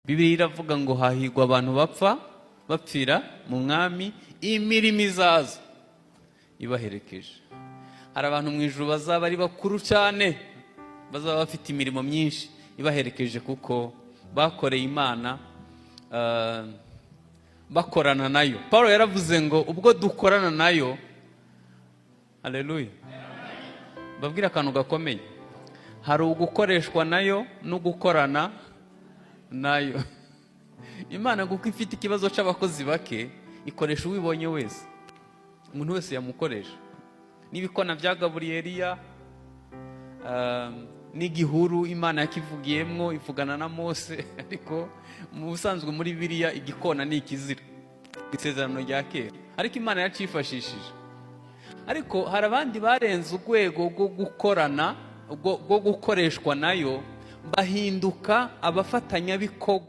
Bibiliya iravuga ngo hahigwa abantu bapfa bapfira mu Mwami, imirimo izaza ibaherekeje. Hari abantu mu ijuru bazaba ari bakuru cyane, bazaba bafite imirimo myinshi ibaherekeje kuko bakoreye Imana, bakorana nayo. Paul yaravuze ngo ubwo dukorana nayo. Haleluya! Babwira akantu gakomeye: hari ugukoreshwa nayo no gukorana nayo. Imana, kuko ifite ikibazo cy'abakozi bake, ikoresha uwibonye wese, umuntu wese yamukoresha. N'ibikona byagaburiye Eliya, n'igihuru Imana yakivugiyemwo ivugana na Mose. Ariko mu busanzwe muri Biriya igikona ni ikizira, Isezerano rya Kera, ariko Imana yacifashishije. Ariko hari abandi barenze urwego rwo gukorana, rwo gukoreshwa nayo, bahinduka abafatanyabikorwa.